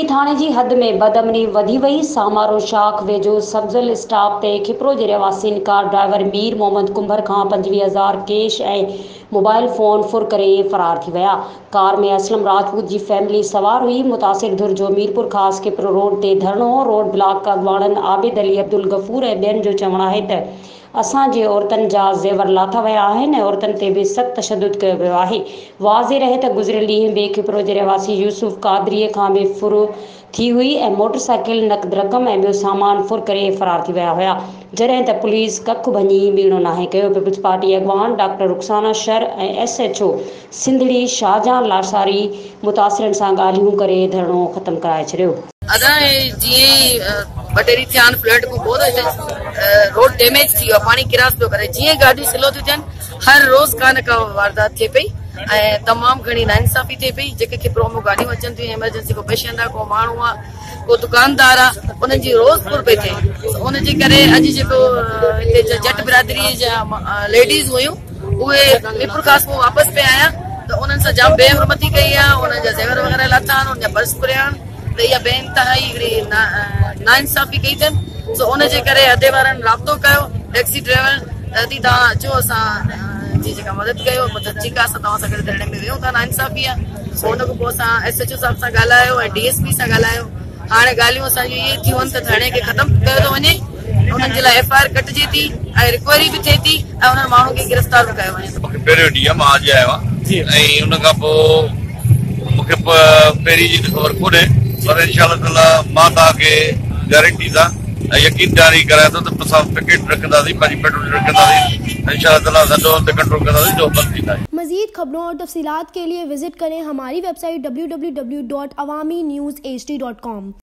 ٿاڻي جي حد ۾ بدامني وڌي وئي، سامارو شاخ ويجهو سبزل اسٽاپ تي کپرو جي رهواسين ڪار ڊرائيور مير محمد ڪنڀر کان 25 هزار ڪيش ۽ موبائل فون ڦر ڪري فرار ٿي ويا. ڪار ۾ اسلم راجپوت جي فيملي سوار هئي، متاثر ڌر جو ميرپورخاص کپرو روڊ تي ڌرڻو، روڊ بلاڪ اڳواڻن عابد علي، عبدالغفور ۽ ٻين جو چوڻ آهي ته اسان جي عورتن جا زيور لاٿا ويا آهن ۽ عورتن تي به سخت تشدد ڪيو ويو آهي. واضح رهي ته گذريل ڏينهن به کپرو جي رهواسي يوسف قادريء کان به ڦر ٿي هئي ۽ موٽر سائيڪل، نقد رقم ۽ ٻيو سامان ڦر ڪري فرار ٿي ويا هيا، جڏهن ته پوليس ڪک ڀڃي ٻيڻو ناهي ڪيو. پيپلز پارٽي اڳواڻ doctor Rukhsana Shar ۽ S H O Sindhri Shahjahan Lashari متاثرن سان ڳالهيون ڪري ڌرڻو ختم ڪرائي ڇڏيو. ادا هي جيئن ئي ٻه ٽي ڏينهن ٿيا آهن فلڊ کان پوء ته هتي روڊ ڊيميج ٿي ويو آهي پاڻي ڪراس پيو ڪري جيئن گاڏيون سلو ٿيون ٿين هر روز ڪا نه ڪا واردات ٿئي پئي ۽ تمام گهڻي ناانصافي ٿئي پئي جيڪي کپرو مان گاڏيون اچن ٿيون ايمرجنسي ڪو پيشنٽ آهي ڪو ماڻهو آهي ڪو دڪاندار آهي انهن جي روز ڦر پئي ٿئي ان جي ڪري اڄ جيڪو هتي جٽ برادري جا ليڊيز هيون اهي ميرپورخاص مان واپس پئي آيا ته انهن سان جام بي حرمتي ڪئي آهي انهن جا زيور وغيره لاٿا آهن انهن جا پرس ڦريا آهن ته اها بي انتهائي هڪڙي ناانصافي ڪئي اٿن سو ان جي ڪري ادي وارن رابطو ڪيو ٽيڪسي ڊرائيور ته ادي توهان اچو اسان جي جيڪا مدد ڪيو مطلب ٺيڪ آهي اسان توهان سان گڏ ڌرڻي ۾ ويهون ٿا ناانصافي آهي سو ان کان پوء اسان ايس ايڇ او صاحب سان ڳالهايو ۽ ڊي ايس پي سان ڳالهايو هاڻي ڳالهيون اسان جون اهي ٿيون آهن ته ڌرڻي کي ختم ڪيو ٿو وڃي انهن جي لاء ايف I R ڪٽجي ٿي ۽ رڪوري به ٿئي ٿي ۽ انهن ماڻهن کي گرفتار به ڪيو وڃي ٿو. مونکي پهريون ڏينهن مان اڄ آيو آهيان ۽ ان کان پوء مونکي پهرين جي ته خبر ڪونهي پر انشاء الله تعالي مان توهان کي گارنٽي سان ۽ يقين دهاني ڪرايان ٿو ته اسان پڪيٽ رکنداسين پنهنجي پيٽرول رکنداسين انشاء الله تعالي اسان ڏوهن تي ڪنٽرول ڪنداسين ڏوهه بند ٿيندا. مزيد خبرون اور تفصيلات کے لئے وزٽ ڪرين ھماري ويب سائيٽ www.awamiNewsHD.com.